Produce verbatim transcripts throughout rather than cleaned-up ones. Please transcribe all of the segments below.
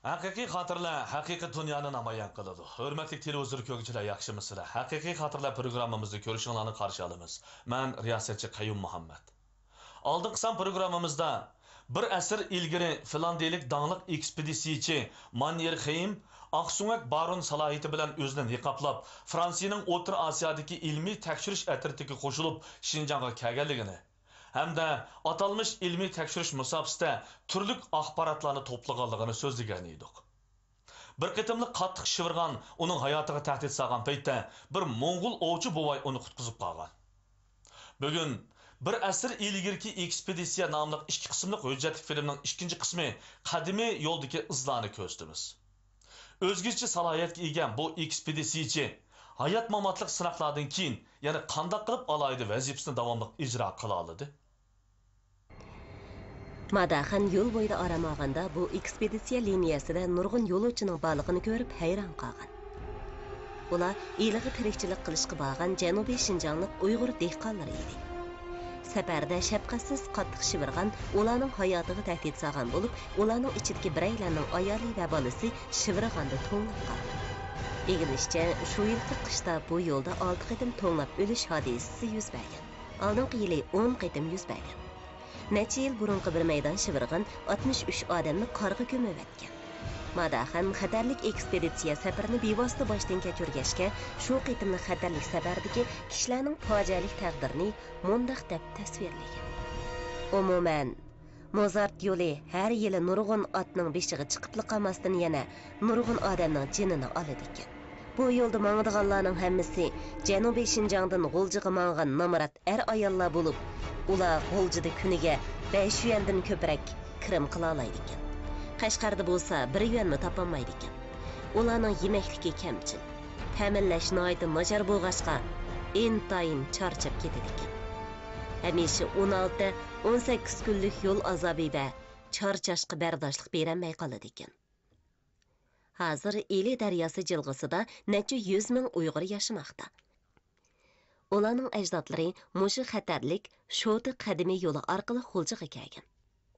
ھەقىقىي خاتىرىلەر ھەقىقىي دۇنيانى نامايان قىلىدۇ. ھۆرمەتلىك تېلېۋىزور كۆرگۈچىلەر، ياخشىمۇسىلەر؟ ھەقىقىي خاتىرىلەر پروگراممىمىزنى كۆرۈشۈڭلارنى قارشى ئالىمىز. مەن رىياسەتچى قەييۇم مۇھەممەد. ئالدىنقى سان پروگراممىمىزدا بىر ئەسىر ئىلگىرى فىنلاندىيىلىك داڭلىق ئېكسپېدىتسىيىچى ماننېرخېيم ئاقسۆڭەك بارون سالاھىيىتى بىلەن ئۆزىنى نىقابلاپ، فرانسىيىنىڭ ئوتتۇرا ئاسىيادىكى ئىلمىي تەكشۈرۈش ئەترىتىگە قوشۇلۇپ، شىنجاڭغا كەلگەنلىكىنى، ھەمدە ئاتالمىش ئىلمىي تەكشۈرۈش مۇساپىسىدە تۈرلۈك ئاخباراتلارنى توپلىغانلىقىنى سۆزلىگەن ئىدۇق. بىر قېتىملىق قاتتىق شىۋىرغان ئۇنىڭ ھاياتىغا تەھدىت سالغان پەيتتە، بىر موڭغۇل ئوۋچى بوۋاي ئۇنى قۇتقۇزۇپ قالغان. بۈگۈن بىر ئەسىر ئىلگىرىكى ئېكسپېدىتسىيە ناملىق ئىككى قىسىملىق ھۆججەتلىك فىلىمنىڭ ئىككىنچى قىسمى، قەدىمىي يولدىكى ئىزلارنى كۆرسىتىمىز. ئۆزگىچە سالاھىيەتكە ئىگە بۇ ئېكسپېدىتسىيىچى ھايات-ماماتلىق سىناقلاردىن كېيىن يەنە قانداق قىلىپ ئالاھىدە ۋەزىپىسىنى داۋاملىق ئىجرا قىلالىدى؟ ماداخان يول بويىدا ئارام ئالغاندا، بۇ ئېكسپېدىتسىيە لىنىيەسىدە نۇرغۇن يولۇچىنىڭ بارلىقىنى كۆرۈپ ھەيران قالغان. ئۇلار ئىلىغا تىرىكچىلىك قىلىشقا بارغان جەنۇبىي شىنجاڭلىق ئۇيغۇر دېھقانلىرى ئىدى. سەپەردە شەپقەتسىز قاتتىق شىۋىرغان ئۇلارنىڭ ھاياتىغا تەھدىت سالغان بولۇپ، ئۇلارنىڭ ئىچىدىكى بىرەيلەننىڭ ئايالى ۋە بالىسى شىۋىرغاندا توڭلاپ قالغان. ئېگىلىشىچە، شۇ يىلقى قىشتا بۇ يولدا ئالتە قېتىم توڭلاپ ئۆلۈش ھادىسىسى يۈز بەرگەن. ئالدىنقى يىلى ئون قېتىم يۈز بەرگەن. نەچچە يىل بۇرۇنقى بىر مەيدان شىۋىرغان ئاتمىش ئۈچ ئادەمنى قارغا كۆمۈۋەتكەن. ماداخان خەتەرلىك ئېكسپېدىتسىيە سەپىرىنى بىۋاسىتە باشتىن كەچۈرگەچكە، شۇ قېتىملىق خەتەرلىك سەپەردىكى كىشىلەرنىڭ پاجىئەلىك تەقدىرىنى مۇنداق دەپ تەسۋىرلىگەن: ئومۇمەن، موزارت يولى ھەر يىلى نۇرغۇن ئاتنىڭ بېشىغا چىقىپلا قالماستىن، يەنە نۇرغۇن ئادەمنىڭ جېنىنى ئالىدىكەن. بۇ يولدا ماڭىدىغانلارنىڭ ھەممىسى جەنۇبىي شىنجاڭدىن غۇلجىغا ماڭغان نامرات ئەر-ئاياللار بولۇپ، ئۇلار غۇلجىدا كۈنىگە بەش يۈەندىن كۆپرەك كىرىم قىلالايدىكەن. قەشقەردە بولسا بىر يۈەنمۇ تاپالمايدىكەن. ئۇلارنىڭ يېمەكلىكى كەمچىل، تەمىنلەش ناھايىتى ناچار بولغاچقا، ئىنتايىن چارچاپ كېتىدىكەن. ھەمىشە ئون ئالتە، ئون سەككىز كۈنلۈك يول ئازابى ۋە چارچاشقا بەرداشلىق بېرەلمەي قالىدىكەن. ھازىر ئىلى دەرياسى جىلغىسىدا نەچچە يۈز مىڭ ئۇيغۇر ياشىماقتا. ئۇلارنىڭ ئەجدادلىرى مۇشۇ خەتەرلىك شوتا قەدىمىي يولى ئارقىلىق غۇلجىغا كەلگەن.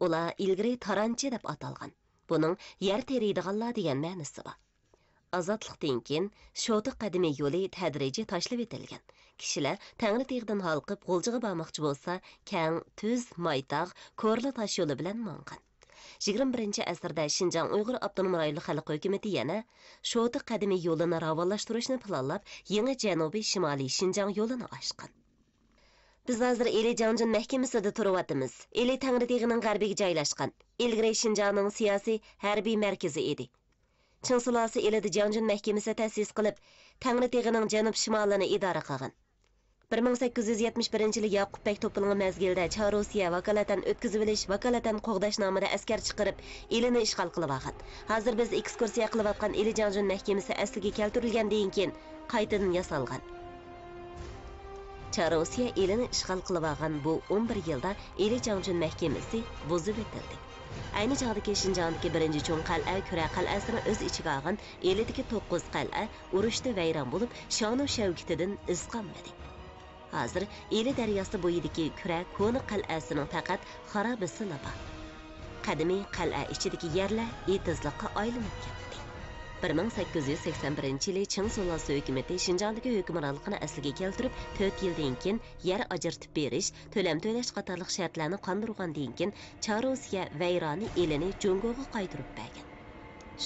ئۇلار ئىلگىرى تارانچى دەپ ئاتالغان. بۇنىڭ يەر تېرىيدىغانلار دېگەن مەنىسى بار. ئازادلىقتىن كېيىن شوتا قەدىمىي يولى تەدرىجىي تاشلىۋېتىلگەن. كىشىلەر تەڭرىتېغىدىن ھالقىپ غۇلجىغا بارماقچى بولسا، كەڭ، تۈز مايتاغ، كورلا تاش يولى بىلەن ماڭغان. يىگىرمە بىرىنچى ئەسىردە شىنجاڭ ئۇيغۇر ئاپتونوم رايونلۇق خەلق ھۆكۈمىتى يەنە شوتا قەدىمىي يولىنى راۋانلاشتۇرۇشنى پىلانلاپ، يېڭى جەنۇبىي شىمالىي شىنجاڭ يولىنى ئاچقان. بىز ھازىر ئىلى جاڭجۈن مەھكىمىسىدە تۇرۇۋاتىمىز. ئىلى تەڭرىتېغىنىڭ غەربىگە جايلاشقان. ئىلگىرى شىنجاڭنىڭ سىياسىي، ھەربىي مەركىزى ئىدى. چىڭ سۇلالىسى ئىلىدا جاڭجۈن مەھكىمىسى تەسىس قىلىپ، تەڭرىتېغىنىڭ جەنۇب-شىمالىنى ئىدارە قىلغان. بىر مىڭ سەككىز يۈز يەتمىش بىرىنچى يىلى ياقۇپ بەگ توپىلىڭى مەزگىلىدە چار روسىيە ۋاكالىتەن ئۆتكۈزۈۋېلىش، ۋاكالىتەن قوغداش نامىدا ئەسكەر چىقىرىپ، ئىلىنى ئىشغال قىلىۋالغان. ھازىر بىز ئېكسكۇرسىيە قىلىۋاتقان ئىلى جاڭجۈن مەھكىمىسى ئەسلىگە كەلتۈرۈلگەندىن كېيىن قايتىدىن ياسالغان. چار روسىيە ئىلىنى ئىشغال قىلىۋالغان بۇ ئون بىر يىلدا ئىلى جاڭجۈن مەھكىمىسى بۇزۇۋېتىلدى. ئەينى چاغدىكى شىنجاڭدىكى بىرىنچى چوڭ قەلئە كۈرە قەلئەسىنى ئۆز ئىچىگە ئالغان ئىلىدىكى توققۇز قەلئە ئۇرۇشتا ۋەيران بولۇپ، شانۇ شەۋكىتىدىن ئىز قالمىدى. ھازىر ئىلى دەرياسى بويىدىكى كۈرە كونا قەلئەسىنىڭ پەقەت خارابىسىلا بار. قەدىمىي قەلئە ئىچىدىكى يەرلەر ئېتىزلىققا ئايلىنىپ كەتتى. بىر مىڭ سەككىز يۈز سەكسەن بىرىنچى يىلى چىڭ سۇلالىسى ھۆكۈمىتى شىنجاڭدىكى ھۆكۈمرانلىقىنى ئەسلىگە كەلتۈرۈپ، تۆت يىلدىن كېيىن يەر ئاجرىتىپ بېرىش، تۆلەم تۆلەش قاتارلىق شەرتلەرنى قاندۇرغاندىن كېيىن، چار روسىيە ۋەيرانى ئىلىنى جۇڭگوغا قايتۇرۇپ بەرگەن.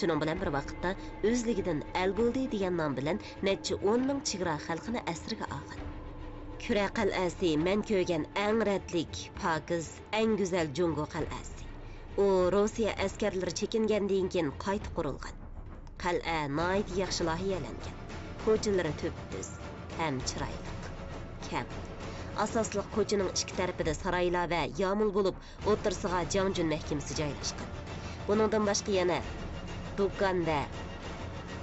شۇنىڭ بىلەن بىر ۋاقىتتا، ئۆزلۈكىدىن ئەل بولدى دېگەن نام بىلەن نەچچە ئون مىڭ چېگرا خەلقىنى ئەسىرگە ئالغان. كۈرە قەلئەسى مەن كۆرگەن ئەڭ رەتلىك، پاكىز، ئەڭ گۈزەل جۇڭگو قەلئەسى. ئۇ روسىيە ئەسكەرلىرى چېكىنگەندىن كېيىن قايتا قۇرۇلغان. قەلئە ناھايىتى ياخشى لايىھەلەنگەن. كوچىلىرى تۈپتۈز ھەم چىرايلىق. كەڭ. ئاساسلىق كوچىنىڭ ئىككى تەرىپىدە سارايلار ۋە يامۇل بولۇپ، ئوتتۇرىسىغا جاڭجۈن مەھكىمىسى جايلاشقان. بۇنىڭدىن باشقا يەنە دۇكان ۋە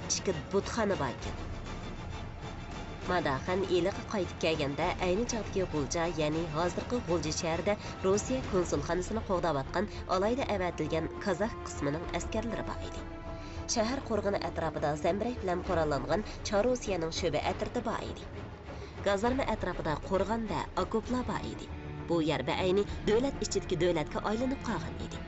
ئىككى بۇتخانا باركەن. ماداخان ئىلىغا قايتىپ كەلگەندە، ئەينى چاغدىكى غۇلجا، يەنى ھازىرقى غۇلجا شەھىرىدە روسىيە كونسۇلخانىسىنى قوغداۋاتقان ئالايدا ئەۋەتىلگەن كازاك قىسمىنىڭ ئەسكەرلىرى بار ئىدى. شەھەر قورغىنى ئەتراپىدا زەمبىرەك بىلەن قوراللانغان چار روسىيەنىڭ شۆبە ئەترىتى بار ئىدى. گازارما ئەتراپىدا قورغان ۋە ئاكوپلار بار ئىدى. بۇ يەر بەئەينى دۆلەت ئىچىدىكى دۆلەتكە ئايلىنىپ قالغان ئىدى.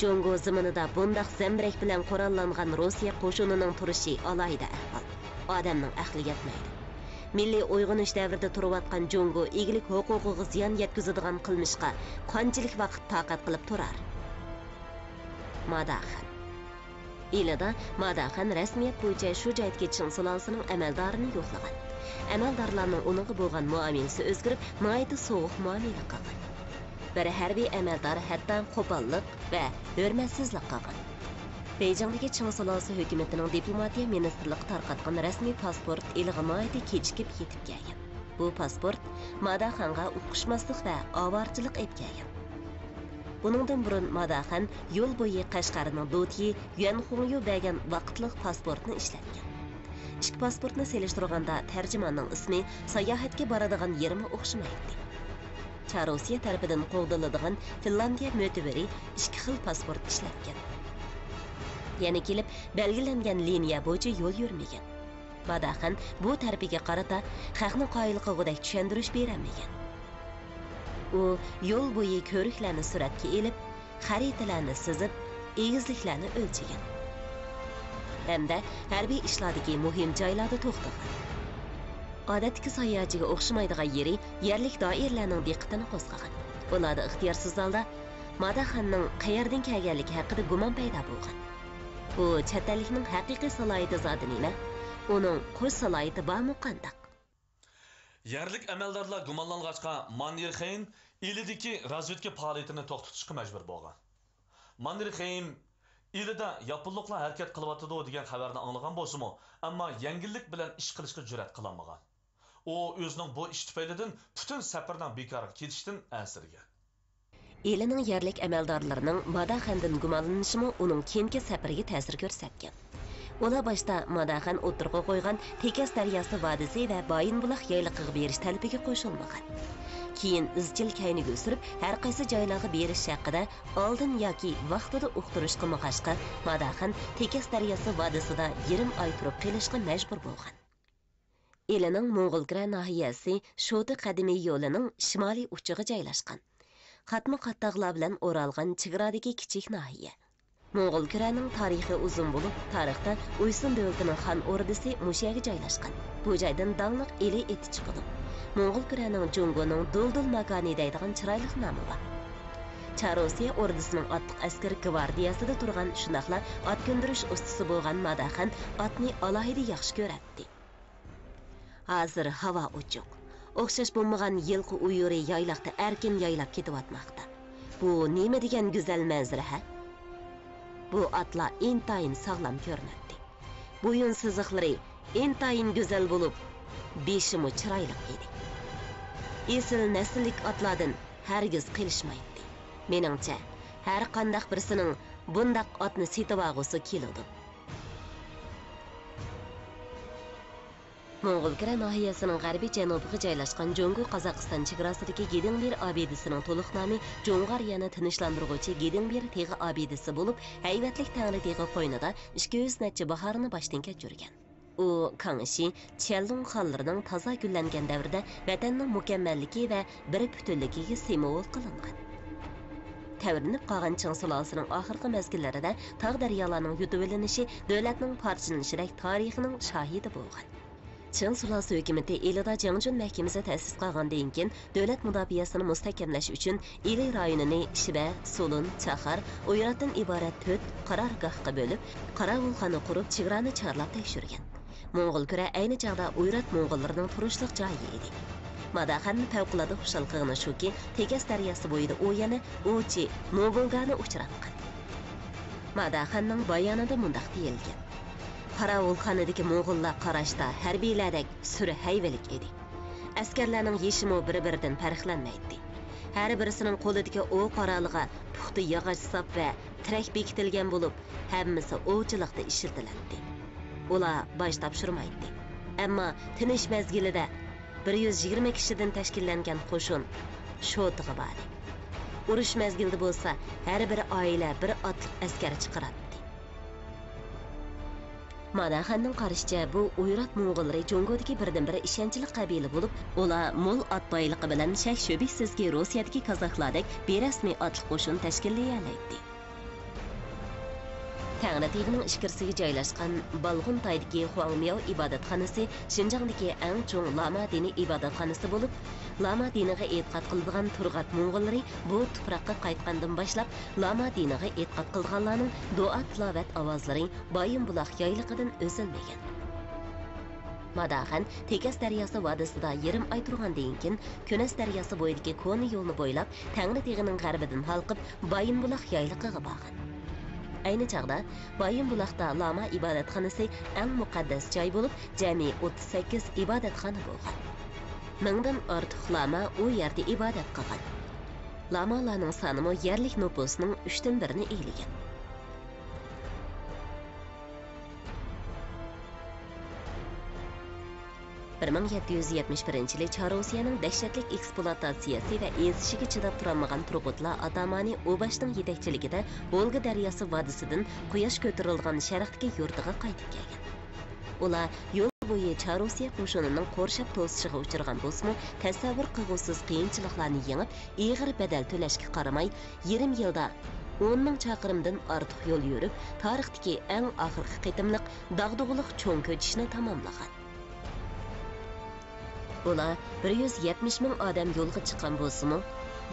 جۇڭگو زېمىنىدا بۇنداق زەمبىرەك بىلەن قوراللانغان روسىيە قوشۇنىنىڭ تۇرۇشى ئالاھىدە ئەھۋال. ئادەمنىڭ ئەقلى يەتمەيدۇ. مىللىي ئويغىنىش دەۋرىدە تۇرۇۋاتقان جۇڭگو ئىگىلىك ھوقۇقىغا زىيان يەتكۈزىدىغان قىلمىشقا قانچىلىك ۋاقىت تاقەت قىلىپ تۇرار؟ ماداخەن. ئىلىدا ماداخەن رەسمىيەت بويىچە شۇ جايدىكى چىڭ سۇلالىسىنىڭ ئەمەلدارىنى يوقلىغان. ئەمەلدارلارنىڭ ئۇنىڭغا بولغان مۇئامىلىسى ئۆزگىرىپ، ناھايىتى سوغۇق مۇئامىلە قىلغان. بىر ھەربىي ئەمەلدار ھەتتا قوپاللىق ۋە ھۆرمەتسىزلىك قىلغان. بېيجىڭدىكى چىڭ سۇلالىسى ھۆكۈمىتىنىڭ دىپلوماتىيە مىنىستىرلىقى تارقاتقان رەسمىي پاسپورت ئىلىغا ناھايىتى كېچىكىپ يېتىپ كەلگەن. بۇ پاسپورت ماداخانغا ئۇقۇشماسلىق ۋە ئاۋارىچىلىق ئېلىپ كەلگەن. بۇنىڭدىن بۇرۇن ماداخان يول بويى قەشقەرنىڭ دوتيى يۈەنخۇڭيۇ بەرگەن ۋاقىتلىق پاسپورتنى ئىشلەتكەن. ئىككى پاسپورتنى سېلىشتۇرغاندا تەرجىماننىڭ ئىسمى ساياھەتكە بارىدىغان يېرىمۇ ئوخشىمايتتى. چارۇسىيە تەرىپىدىن قوغدىلىدىغان فىنلاندىيە مۆتىۋىرى ئىككى خىل پاسپورت ئىشلەتكەن. يەنە كېلىپ بەلگىلەنگەن لىنىيە بويىچە يول يۈرمىگەن. ماداخان بۇ تەرىپىگە قارىتا خەقنى قايىل قىلغۇدەك چۈشەندۈرۈش بېرەلمىگەن. ئۇ يول بويى كۆۋرۈكلەرنى سۈرەتكە ئېلىپ، خەرىتىلەرنى سىزىپ، ئېگىزلىكلەرنى ئۆلچىگەن ھەمدە ھەربىي ئىشلاردىكى مۇھىم جايلاردا توختىغان. ئادەتتىكى ساياھەتچىگە ئوخشىمايدىغان يېرى يەرلىك دائىرىلەرنىڭ دىققىتىنى قوزغىغان. ئۇلاردا ئىختىيارسىز ھالدا ماداخاننىڭ قەيەردىن كەلگەنلىكى ھەققىدە گۇمان پەيدا بولغان. بۇ چەت ئەللىكنىڭ ھەقىقىي سالاھىيىتى زادى نېمە؟ ئۇنىڭ قوش سالاھىيىتى بارمۇ قانداق؟ يەرلىك ئەمەلدارلار گۇمانلانغاچقا، ماننېرخېيم ئىلىدىكى رازۋېدكا پائالىيىتىنى توختىتىشقا مەجبۇر بولغان. ماننېرخېيم ئىلىدە ياپونلۇقلار ھەرىكەت قىلىۋاتىدۇ دېگەن خەۋەرنى ئاڭلىغان بولسىمۇ، ئەمما يەڭگىللىك بىلەن ئىش قىلىشقا جۈرئەت قىلالمىغان. ئۇ ئۆزىنىڭ بۇ ئىشى تۈپەيلىدىن پۈتۈن سەپىرىنىڭ بىكارغا كېتىشىدىن ئەنسىرىگەن. ئىلىنىڭ يەرلىك ئەمەلدارلىرىنىڭ ماداخەندىن گۇمانلىنىشىمۇ ئۇنىڭ كېيىنكى سەپىرىگە تەسىر كۆرسەتكەن. ئۇلار باشتا ماداخەن ئوتتۇرىغا قويغان تېكەس دەرياسى ۋادىسى ۋە بايىنبۇلاق يايلىقىغا بېرىش تەلىپىگە قوشۇلمىغان. كېيىن ئىزچىل كەينىگە سۈرۈپ، ھەرقايسى جايلارغا بېرىش ھەققىدە ئالدىن ياكى ۋاقتىدا ئۇقتۇرۇش قىلمىغاچقا، ماداخەن تېكەس دەرياسى ۋادىسىدا يېرىم ئاي تۇرۇپ قېلىشقا مەجبۇر بولغان. ئىلىنىڭ موڭغۇلكۈرە ناھىيەسى شوتى قەدىمىي يولىنىڭ شىمالىي ئۇچىغا جايلاشقان. قاتمۇ قات تاغلار بىلەن ئورالغان چېگرادىكى كىچىك ناھىيە. موڭغۇلكۈرەنىڭ تارىخى ئۇزۇن بولۇپ، تارىختا ئۇيسۇن دۆلىتىنىڭ خان ئوردىسى مۇشۇ يەرگە جايلاشقان. بۇ جايدىن داڭلىق ئىلى ئېتى چىقىدۇ. موڭغۇلكۈرەنىڭ جۇڭگونىڭ دۇلدۇل ماكانى دەيدىغان چىرايلىق نامى بار. چارۇسىيە ئوردىسىنىڭ ئاتلىق ئەسكىرى گۋاردىيەسىدە تۇرغان، شۇنداقلا ئات كۆندۈرۈش ئۇستىسى بولغان ماداخان ئاتنى ئالاھىدە ياخشى كۆرەتتى. ھازىر ھاۋا ئوچۇق. ئوخشاش بولمىغان يىلقا ئۇيۇرى يايلاقتا ئەركىن يايلاپ كېتىۋاتماقتا. بۇ نېمە دېگەن گۈزەل مەنزىرە ھە؟ بۇ ئاتلار ئىنتايىن ساغلام كۆرۈنەتتى. بويۇن سىزىقلىرى ئىنتايىن گۈزەل بولۇپ، بېشىمۇ چىرايلىق ئىدى. ئېسىل نەسىللىك ئاتلاردىن ھەرگىز قېلىشمايتتى. مېنىڭچە، ھەر قانداق بىرسىنىڭ بۇنداق ئاتنى سېتىۋالغۇسى كېلىدۇ. موڭغۇلكۈرە ناھىيەسىنىڭ غەربىي جەنۇبىغا جايلاشقان جۇڭگو-قازاقىستان چېگراسىدىكى گىدىڭبىر ئابىدىسىنىڭ تولۇق نامى جۇڭغار يەنى تىنچلاندۇرغۇچى گىدىڭبىر تېغى ئابىدىسى بولۇپ، ھەيۋەتلىك تەڭرى تېغى قوينىدا ئىككى يۈز نەچچە باھارنى باشتىن كەچۈرگەن. ئۇ كاڭشى، چيەنلۇڭ خانلىرىنىڭ تازا گۈللەنگەن دەۋرىدە ۋەتەننىڭ مۇكەممەللىكى ۋە بىر پۈتۈنلۈكىگە سىمۋول قىلىنغان. تەۋرىنىپ قالغان چىڭ سۇلالىسىنىڭ ئاخىرقى مەزگىللىرىدە تاغ دەريالارنىڭ يۇتۇۋېلىنىشى دۆلەتنىڭ پارچىلىنىشىدەك تارىخىنىڭ شاھىدى بولغان. چىڭ سۇلالىسى ھۆكۈمىتى ئىلىدا جياڭجۈن مەھكىمىسى تەسىس قىلغاندىن كېيىن، دۆلەت مۇداپىئەسىنى مۇستەھكەملەش ئۈچۈن ئىلى رايونىنى شىبە، سولۇن، چاخار، ئويراتتىن ئىبارەت تۆت قارارگاھقا بۆلۈپ، قاراۋۇلخانا قۇرۇپ، چېگرانى چارلاپ تەكشۈرگەن. موڭغۇلكۈرە ئەينى چاغدا ئويرات موڭغۇللىرىنىڭ تۇرۇشلۇق جايى ئىدى. ماداخاننى پەۋقۇلئاددە خۇشال قىلغىنى شۇكى، تېكەس دەرياسى بويىدا ئۇ يەنە ئوچى نوبۇلگانى ئۇچراتقان. ماداخاننىڭ بايانىدا مۇنداق دېيىلگەن: قاراۋۇلخانىدىكى موڭغۇللار قاراشتا ھەربىيلەردەك سۈر ھەيۋىلىك ئىدى. ئەسكەرلەرنىڭ يېشىمۇ بىر-بىرىدىن پەرقلەنمەيتتى. ھەر بىرسىنىڭ قولىدىكى ئوق قورالىغا پۇختا ياغاچ ساپ ۋە تىرەك بېكىتىلگەن بولۇپ، ھەممىسى ئوۋچىلىقتا ئىشلىتىلەتتى. ئۇلار باج تاپشۇرمايتتى. ئەمما تىنچ مەزگىلىدە بىر يۈز يىگىرمە كىشىدىن تەشكىللەنگەن قوشۇن شوتىغا باردى. ئۇرۇش مەزگىلىدە بولسا ھەر بىر ئائىلە بىر ئاتلىق ئەسكەر چىقىراتتى. ماداخاننىڭ قارىشىچە، بۇ ئويرات موڭغۇللىرى جۇڭگودىكى بىردىنبىر ئىشەنچلىك قەبىلە بولۇپ، ئۇلار مول ئات بايلىقى بىلەن شەك-شۈبھىسىزكى روسىيەدىكى كازاكلاردەك بىرەسمىي ئاتلىق قوشۇن تەشكىللىيەلەيتتى. تەڭرىتېغىنىڭ ئىچكىرىسىگە جايلاشقان بالغۇنتايدىكى خۇاڭمياۋ ئىبادەتخانىسى شىنجاڭدىكى ئەڭ چوڭ لاما دىنىي ئىبادەتخانىسى بولۇپ، لاما دىنىغا ئېتىقاد قىلىدىغان تۇرغات موڭغۇللىرى بۇ تۇپراققا قايتقاندىن باشلاپ، لاما دىنىغا ئېتىقاد قىلىدىغانلارنىڭ دۇئا-تىلاۋەت ئاۋازلىرى بايىنبۇلاق يايلىقىدىن ئۈزۈلمىگەن. ماداخەن تېكەس دەرياسى ۋادىسىدا يېرىم ئاي تۇرغاندىن كېيىن، كۈنەس دەرياسى بويىدىكى كونا يولنى بويلاپ، تەڭرىتېغىنىڭ غەربىدىن ھالقىپ، بايىنبۇلاق يايلىقىغا بارغان. ئەينى چاغدا بايىنبۇلاقتا لاما ئىبادەتخانىسى ئەڭ مۇقەددەس جاي بولۇپ، جەمئىي ئوتتۇز سەككىز ئىبادەتخانا بولغان. مىڭدىن ئارتۇق لاما ئۇ يەردە ئىبادەت قىلغان. لامالارنىڭ سانىمۇ يەرلىك نوپۇسنىڭ ئۈچتىن بىرىنى ئىگىلىگەن. بىر مىڭ يەتتە يۈز يەتمىش بىرىنچى يىلى چاررۇسىيەنىڭ دەھشەتلىك ئېكسپلۇئاتاتسىيەسى ۋە ئېزىشىگە چىداپ تۇرالمىغان تۇرغۇتلار ئاتامانى ئوباشنىڭ يېتەكچىلىكىدە ۋولگا دەرياسى ۋادىسىدىن قۇياش كۆتۈرۈلىدىغان شەرقتىكى يۇرتىغا قايتىپ كەلگەن. ئۇلار يول بويى چاررۇسىيە قوشۇنىنىڭ قورشاپ توسۇشىغا ئۇچرىغان بولسىمۇ، تەسەۋۋۇر قىلغۇسىز قىيىنچىلىقلارنى يېڭىپ، ئېغىر بەدەل تۆلەشكە قارىماي، يېرىم يىلدا ئون مىڭ چاقىرىمدىن ئارتۇق يول يۈرۈپ، تارىختىكى ئەڭ ئاخىرقى قېتىملىق داغدۇغىلىق چوڭ كۆچۈشنى تاماملىغان. ئۇلار بىر يۈز يەتمىش مىڭ ئادەم يولغا چىققان بولسىمۇ،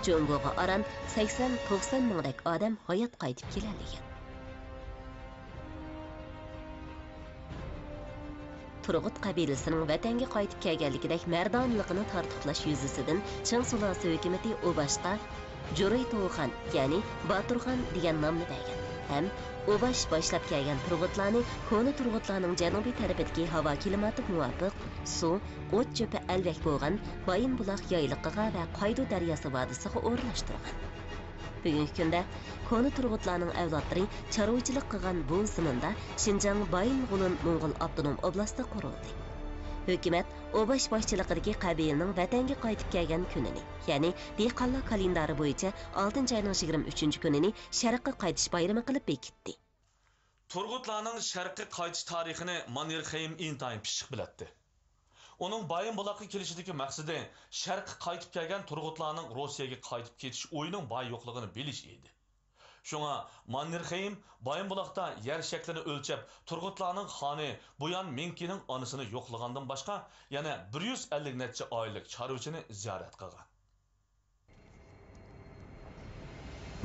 جۇڭگوغا ئاران سەكسەن توقسان مىڭدەك ئادەم ھايات قايتىپ كېلەلىگەن. تۇرغۇت قەبىلىسىنىڭ ۋەتەنگە قايتىپ كەلگەنلىكىدەك مەردانىلىقىنى تارتۇقلاش يۈزىسىدىن چىڭ سۇلالىسى ھۆكۈمىتى ئوباشقا جۇرۇي توخان، يەنى باتۇرخان دېگەن نامنى بەرگەن ھەم ئوباش باشلاپ كەلگەن تۇرغۇتلارنى كونا تۇرغۇتلارنىڭ جەنۇبىي تەرىپىدىكى ھاۋا كىلىماتىغا مۇۋاپىق، سۇ، ئوت-چۆپى ئەلۋەك بولغان بايىنبۇلاق يايلىقىغا ۋە قايدۇ دەرياسى ۋادىسىغا ئورۇنلاشتۇرغان. بۈگۈنكى كۈندە كونا تۇرغۇتلارنىڭ ئەۋلادلىرى چارۋىچىلىق قىلغان بۇ زېمىندا شىنجاڭ بايىنغولىن موڭغۇل ئاپتونوم ئوبلاستى قۇرۇلدى. ھۆكۈمەت ئوباش باشچىلىقىدىكى قەبىلىنىڭ ۋەتەنگە قايتىپ كەلگەن كۈنىنى، يەنى دېھقانلار كالېندارى بويىچە ئالتىنچى ئاينىڭ يىگىرمە ئۈچىنچى كۈنىنى شەرققە قايتىش بايرىمى قىلىپ بېكىتتى. تۇرغۇتلارنىڭ شەرققە قايتىش تارىخىنى ماننېرخېيم ئىنتايىن پىششىق بىلەتتى. ئۇنىڭ بايىنبۇلاققا كېلىشىدىكى مەقسىتى شەرققە قايتىپ كەلگەن تۇرغۇتلارنىڭ روسىيەگە قايتىپ كېتىش ئويىنىڭ بار يوقلۇقىنى بىلىش ئىدى. شۇڭا ماننېرخېيم بايىنبۇلاقتا يەر شەكلىنى ئۆلچەپ، تۇرغۇتلارنىڭ خانى بۇيان مىڭكىنىڭ ئانىسىنى يوقلىغاندىن باشقا، يەنە بىر يۈز ئەللىك نەچچە ئائىلىلىك چارۋىچىنى زىيارەت قىلغان.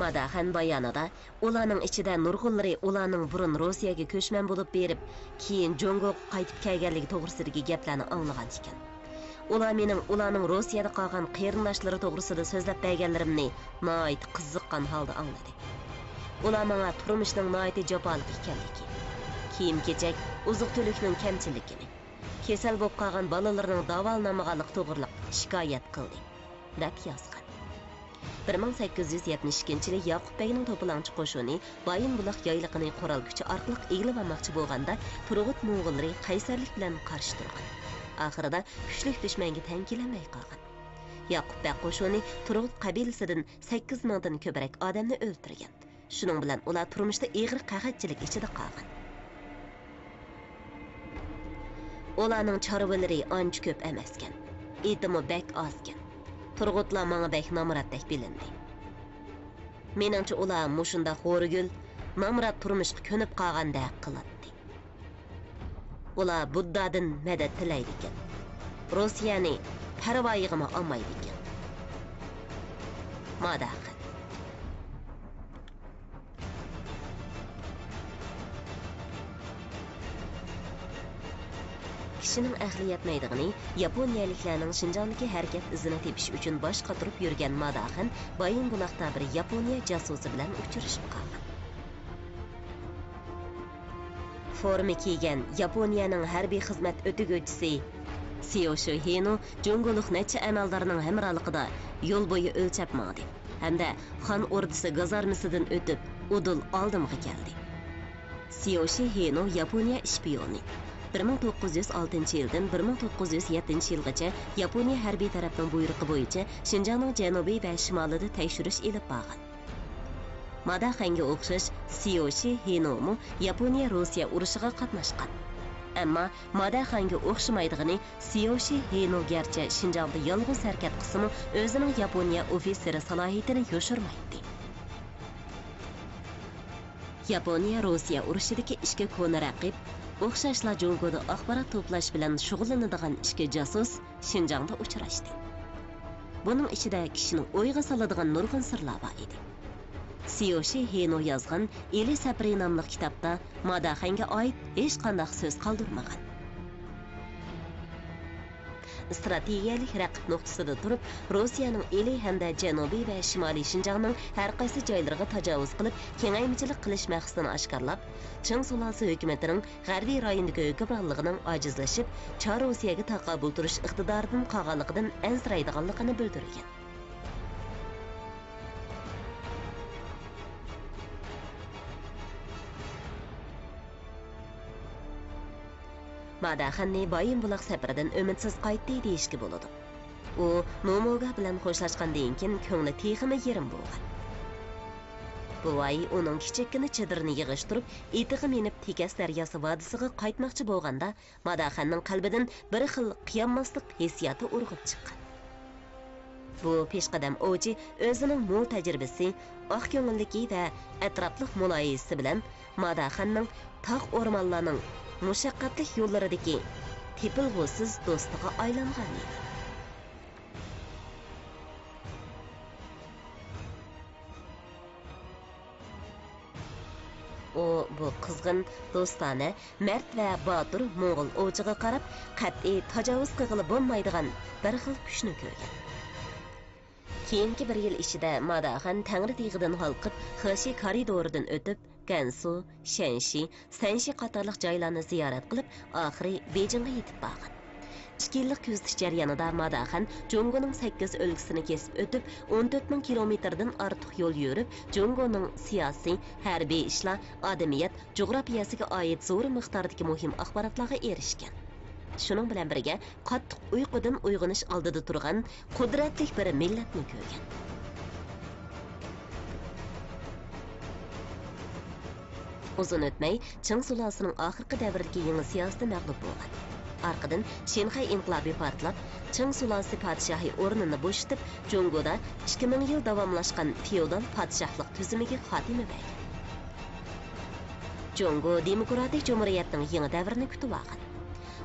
ماداخەن بايانىدا ئۇلارنىڭ ئىچىدە نۇرغۇنلىرى ئۇلارنىڭ بۇرۇن روسىيەگە كۆچمەن بولۇپ بېرىپ، كېيىن جۇڭگوغا قايتىپ كەلگەنلىكى توغرىسىدىكى گەپلەرنى ئاڭلىغان ئىكەن. ئۇلار مېنىڭ ئۇلارنىڭ روسىيەدە قالغان قېرىنداشلىرى توغرىسىدا سۆزلەپ بەرگەنلىرىمنى ناھايىتى قىزىققان ھالدا ئاڭلىدى. ئۇلار ماڭا تۇرمۇشنىڭ ناھايىتى جاپالىق ئىكەنلىكى، كىيىم-كېچەك، ئوزۇق-تۈلۈكنىڭ كەمچىللىكىنى، كېسەل بولۇپ قالغان بالىلىرىنىڭ داۋالىنالمىغانلىقى توغرىلىق شىكايەت قىلدى، دەپ يازغان. بىر مىڭ سەككىز يۈز يەتمىش ئىككىنچى يىلى ياقۇپ بەگنىڭ توپىلاڭچى قوشۇنى بايىنبۇلاق يايلىقىنى قورال كۈچى ئارقىلىق ئىگىلىۋالماقچى بولغاندا، تۇرغۇت موڭغۇللىرى قەيسەرلىك بىلەن قارشى تۇرغان. ئاخىرىدا كۈچلۈك دۈشمەنگە تەڭ كېلەلمەي قالغان. ياقۇپ بەگ قوشۇنى تۇرغۇت قەبىلىسىدىن سەككىز مىڭدىن كۆپرەك ئادەمنى ئۆلتۈرگەن. شۇنىڭ بىلەن ئۇلار تۇرمۇشتا ئېغىر قەھەتچىلىك ئىچىدە قالغان. ئۇلارنىڭ چارۋىلىرى ئانچە كۆپ ئەمەسكەن، ئېتىمۇ بەك ئازكەن. تۇرغۇتلار ماڭا بەك نامراتتەك بىلىندى. مېنىڭچە، ئۇلار مۇشۇنداق ھورىگۈل، نامرات تۇرمۇشقا كۆنۈپ قالغاندەك قىلاتتى. ئۇلار بۇددادىن مەدەت تىلەيدىكەن، روسىيەنى پەرۋايىغىمۇ ئالمايدىكەن. ماداخەن. كىشىنىڭ ئەقلى يەتمەيدىغىنى ياپونىيەلىكلەرنىڭ شىنجاڭدىكى ھەرىكەت ئىزىنى تېپىش ئۈچۈن باش قاتۇرۇپ يۈرگەن ماداخەن بايىنبۇلاقتا بىر ياپونىيە جاسۇسى بىلەن ئۇچرىشىپ قالغان. فورما كىيگەن ياپونىيەنىڭ ھەربىي خىزمەت ئۆتىگۈچىسى سيوشۇ ھىنو جۇڭگولۇق نەچچە ئەمەلدارنىڭ ھەمراھلىقىدا يول بويى ئۆلچەپ ماڭدى ھەمدە خان ئوردىسى گازارمىسىدىن ئۆتۈپ، ئۇدۇل ئالدىمغا كەلدى. سيوشى ھىنو ياپونىيە ئىشپىيونى. بىر مىڭ توققۇز يۈز ئالتىنچى يىلدىن بىر مىڭ توققۇز يۈز يەتتىنچى يىلغىچە ياپونىيە ھەربىي تەرەپنىڭ بۇيرۇقى بويىچە شىنجاڭنىڭ جەنۇبى ۋە شىمالىدا تەكشۈرۈش ئېلىپ بارغان. ماداخەنگە ئوخشاش سيوشى ھىنومۇ ياپونىيە-روسىيە ئۇرۇشىغا قاتناشقان. ئەمما ماداخەنگە ئوخشىمايدىغىنى، سيوشى ھىنو گەرچە شىنجاڭدا يالغۇز ھەرىكەت قىلسىمۇ، ئۆزىنىڭ ياپونىيە ئوفىتسېرى سالاھىيىتىنى يوشۇرمايتتى. ياپونىيە-روسىيە ئۇرۇشىدىكى ئىككى كونا رەقىب، ئوخشاشلا جۇڭگودا ئاخبارات توپلاش بىلەن شۇغۇللىنىدىغان ئىككى جاسۇس شىنجاڭدا ئۇچراشتى. بۇنىڭ ئىچىدە كىشىنى ئويغا سالىدىغان نۇرغۇن سىرلار بار ئىدى. سيوشى ھېنو يازغان ئىلى سەپىرى ناملىق كىتابتا ماداخەنگە ئائىت ھېچقانداق سۆز قالدۇرمىغان. ئىستراتېگىيەلىك رەقىب نۇقتىسىدا تۇرۇپ، روسىيەنىڭ ئىلى ھەمدە جەنۇبىي ۋە شىمالىي شىنجاڭنىڭ ھەر قايسى جايلىرىغا تاجاۋۇز قىلىپ، كېڭەيمىچىلىك قىلىش مەقسىتىنى ئاشكارىلاپ، چىڭ سۇلالىسى ھۆكۈمىتىنىڭ غەربىي رايوندىكى ھۆكۈمرانلىقىنىڭ ئاجىزلىشىپ، چار روسىيەگە تاقابىل تۇرۇش ئىقتىدارىدىن قالغانلىقىدىن ئەنسىرەيدىغانلىقىنى بىلدۈرگەن. ماداخەننى بايىنبۇلاق سەپىرىدىن ئۈمىدسىز قايتتى دېيىشكە بولىدۇ. ئۇ نومۇگا بىلەن خوشلاشقاندىن كېيىن كۆڭلى تېخىمۇ يېرىم بولغان. بوۋاي ئۇنىڭ كىچىككىنە چېدىرىنى يىغىشتۇرۇپ، ئېتىغا مىنىپ تېكەس دەرياسى ۋادىسىغا قايتماقچى بولغاندا، ماداخەننىڭ قەلبىدىن بىر خىل قىيالماسلىق ھېسسىياتى ئۇرغۇپ چىققان. بۇ پېشقەدەم ئوۋچى ئۆزىنىڭ مول تەجرىبىسى، ئاق كۆڭۈللۈكى ۋە ئەتراپلىق مۇلاھىزىسى بىلەن ماداخەننىڭ تاغ-ئورمانلارنىڭ مۇشەققەتلىك يوللىرىدىكى تېپىلغۇسىز دوستىغا ئايلانغان ئىدى. ئۇ بۇ قىزغىن، دوستانە، مەرد ۋە باتۇر موڭغۇل ئوۋچىغا قاراپ قەتئىي تاجاۋۇز قىلغىلى بولمايدىغان بىر خىل كۈچنى كۆرگەن. كېيىنكى بىر يىل ئىچىدە ماداخان تەڭرىتېغىدىن ھالقىپ، خېشى كارىدورىدىن ئۆتۈپ، گەنسۇ، شەنشى، سەنشى قاتارلىق جايلارنى زىيارەت قىلىپ، ئاخىرى بېيجىڭغا يېتىپ بارغان. ئىككى يىللىق كۆزىتىش جەريانىدا ماداخان جۇڭگونىڭ سەككىز ئۆلكىسىنى كېسىپ ئۆتۈپ، ئون تۆت مىڭ كىلومېتىردىن ئارتۇق يول يۈرۈپ، جۇڭگونىڭ سىياسىي، ھەربىي ئىشلار، ئادەمىيەت، جۇغراپىيەسىگە ئائىت زور مىقداردىكى مۇھىم ئاخباراتلارغا ئېرىشكەن. شۇنىڭ بىلەن بىرگە، قاتتىق ئۇيقۇدىن ئويغىنىش ئالدىدا تۇرغان قۇدرەتلىك بىر مىللەتنى كۆرگەن. ئۇزۇن ئۆتمەي، چىڭ سۇلالىسىنىڭ ئاخىرقى دەۋرىدىكى يېڭى سىياسىتى مەغلۇپ بولغان. ئارقىدىن شىنخەي ئىنقىلابى پارتلاپ، چىڭ سۇلالىسى پادىشاھى ئورنىنى بوشىتىپ، جۇڭگودا ئىككى مىڭ يىل داۋاملاشقان فېئودال پادىشاھلىق تۈزۈمىگە خاتىمە بەردى. جۇڭگو دېموكراتىك جۇمھۇرىيەتنىڭ يېڭى دەۋرىنى كۈتۈۋالغان.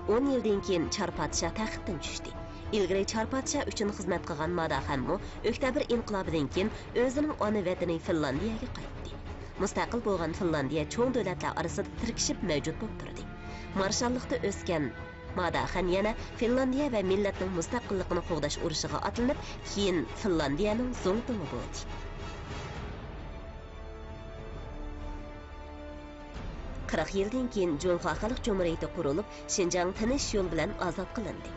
ئون يىلدىن كېيىن چار پادىشاھ تەختتىن چۈشتى. ئىلگىرى چار پادىشاھ ئۈچۈن خىزمەت قىلغان ماداخانمۇ ئۆكتەبىر ئىنقىلابىدىن كېيىن ئۆزىنىڭ ئانا ۋەتىنى فىنلاندىيەگە قايتتى. مۇستەقىل بولغان فىنلاندىيە چوڭ دۆلەتلەر ئارىسىدا تىركىشىپ مەۋجۇت بولۇپ تۇردى. مارشاللىقتا ئۆسكەن ماداخان يەنە فىنلاندىيە ۋە مىللەتنىڭ مۇستەقىللىقىنى قوغداش ئۇرۇشىغا ئاتلىنىپ، كېيىن فىنلاندىيەنىڭ زۇڭتۇڭى بولدى. قىرىق يىلدىن كېيىن جۇڭخۇا خەلق جۇمھۇرىيىتى قۇرۇلۇپ، شىنجاڭ تىنچ يول بىلەن ئازاد قىلىندى.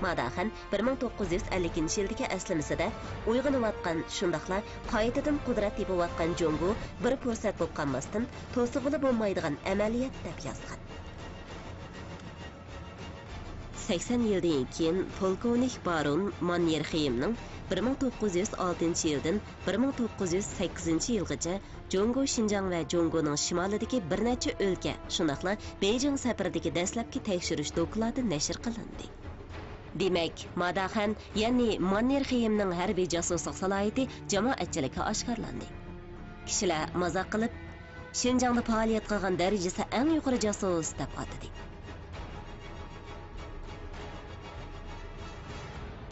ماداخان بىر مىڭ توققۇز يۈز ئەللىكىنچى يىلدىكى ئەسلىمىسىدە، ئويغىنىۋاتقان، شۇنداقلا قايتىدىن قۇدرەت تېپىۋاتقان جۇڭگو بىر پۇرسەت بولۇپ قالماستىن، توسۇۋىلا بولمايدىغان ئەمەلىيەت، دەپ يازغان. سەكسەن يىلدىن كېيىن پولكوۋنىك بارون ماننېرخېيمنىڭ بىر مىڭ توققۇز يۈز ئالتىنچى يىلدىن بىر مىڭ توققۇز يۈز سەككىزىنچى يىلغىچە جۇڭگو شىنجاڭ ۋە جۇڭگونىڭ شىمالىدىكى بىر نەچچە ئۆلكە، شۇنداقلا بېيجىڭ سەپىرىدىكى دەسلەپكى تەكشۈرۈش دوكلاتى نەشر قىلىندى. دېمەك، ماداخان، يەنى ماننېرخېيمنىڭ ھەربىي جاسۇسلۇق سالاھىيىتى جامائەتچىلىككە ئاشكارىلاندى. كىشىلەر مازاق قىلىپ، شىنجاڭدا پائالىيەت قىلغان دەرىجىسى ئەڭ يۇقىرى جاسۇس دەپ ئاتىدى.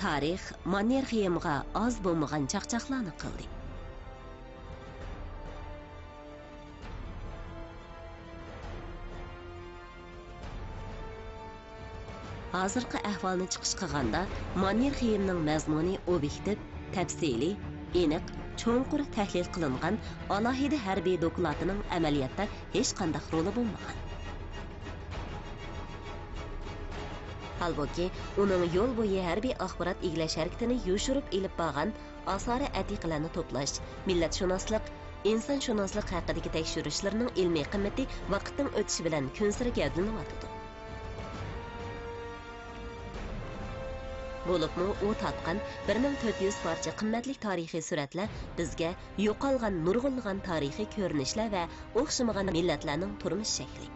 تارىخ ماننېرخېيمغا ئاز بولمىغان چاقچاقلارنى قىلدى. ھازىرقى ئەھۋالنى چىقىش قىلغاندا، ماننېرخېيمنىڭ مەزمۇنى ئوبيېكتىپ، تەپسىلىي، ئېنىق، چوڭقۇر تەھلىل قىلىنغان ئالاھىدە ھەربىي دوكلاتىنىڭ ئەمەلىيەتتە ھېچقانداق رولى بولمىغان. ھالبۇكى، ئۇنىڭ يول بويى ھەربىي ئاخبارات ئىگىلەش ھەرىكىتىنى يوشۇرۇپ ئېلىپ بارغان ئاسارە ئەتىقىلەرنى توپلاش، مىللەتشۇناسلىق، ئىنسانشۇناسلىق ھەققىدىكى تەكشۈرۈشلىرىنىڭ ئىلمىي قىممىتى ۋاقىتنىڭ ئۆتۈشى بىلەن كۈنسېرى گەۋدىلىنىۋاتىدۇ. بولۇپمۇ ئۇ تارتقان بىر مىڭ تۆت يۈز پارچە قىممەتلىك تارىخىي سۈرەتلەر بىزگە يوقالغان نۇرغۇنلىغان تارىخىي كۆرۈنۈشلەر ۋە ئوخشىمىغان مىللەتلەرنىڭ تۇرمۇش شەكلى،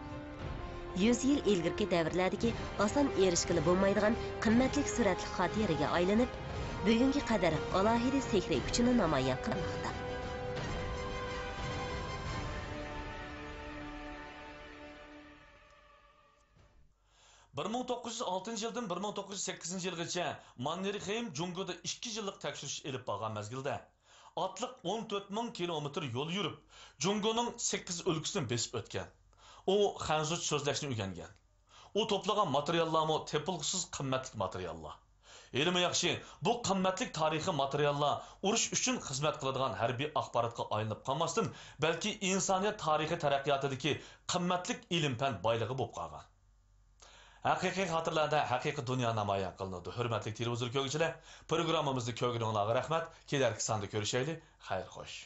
يۈز يىل ئىلگىرىكى دەۋرلەردىكى ئاسان ئېرىشكىلى بولمايدىغان قىممەتلىك سۈرەتلىك خاتىرىگە ئايلىنىپ، بۈگۈنگە قەدەر ئالاھىدە سېھرىي كۈچىنى نامايان قىلماقتا. بىر مىڭ توققۇز يۈز ئالتىنچى يىلدىن بىر مىڭ توققۇز يۈز سەككىزىنچى يىلغىچە ماننېرخېيم جۇڭگودا ئىككى يىللىق تەكشۈرۈش ئېلىپ بارغان مەزگىلدە، ئاتلىق ئون تۆت مىڭ كىلومېتىر يول يۈرۈپ، جۇڭگونىڭ سەككىز ئۆلكىسىنى بېسىپ ئۆتكەن. ئۇ خەنزۇچە سۆزلەشنى ئۆگەنگەن. ئۇ توپلىغان ماتېرىياللارمۇ تېپىلغۇسىز قىممەتلىك ماتېرىياللار. ھېلىمۇ ياخشى، بۇ قىممەتلىك تارىخىي ماتېرىياللار ئۇرۇش ئۈچۈن خىزمەت قىلىدىغان ھەربىي ئاخباراتقا ئايلىنىپ قالماستىن، بەلكى ئىنسانىيەت تارىخى تەرەققىياتىدىكى قىممەتلىك ئىلىم-پەن بايلىقى بولۇپ قالغان. ھەقىقىي خاتىرىلەردە ھەقىقىي دۇنيا نامايان قىلىنىدۇ. ھۆرمەتلىك تېلېۋىزور كۆرگۈچىلەر، پروگراممىمىزنى كۆرگىنىڭلارغا رەھمەت. كېلەركى ساندا كۆرۈشەيلى. خەير خوش.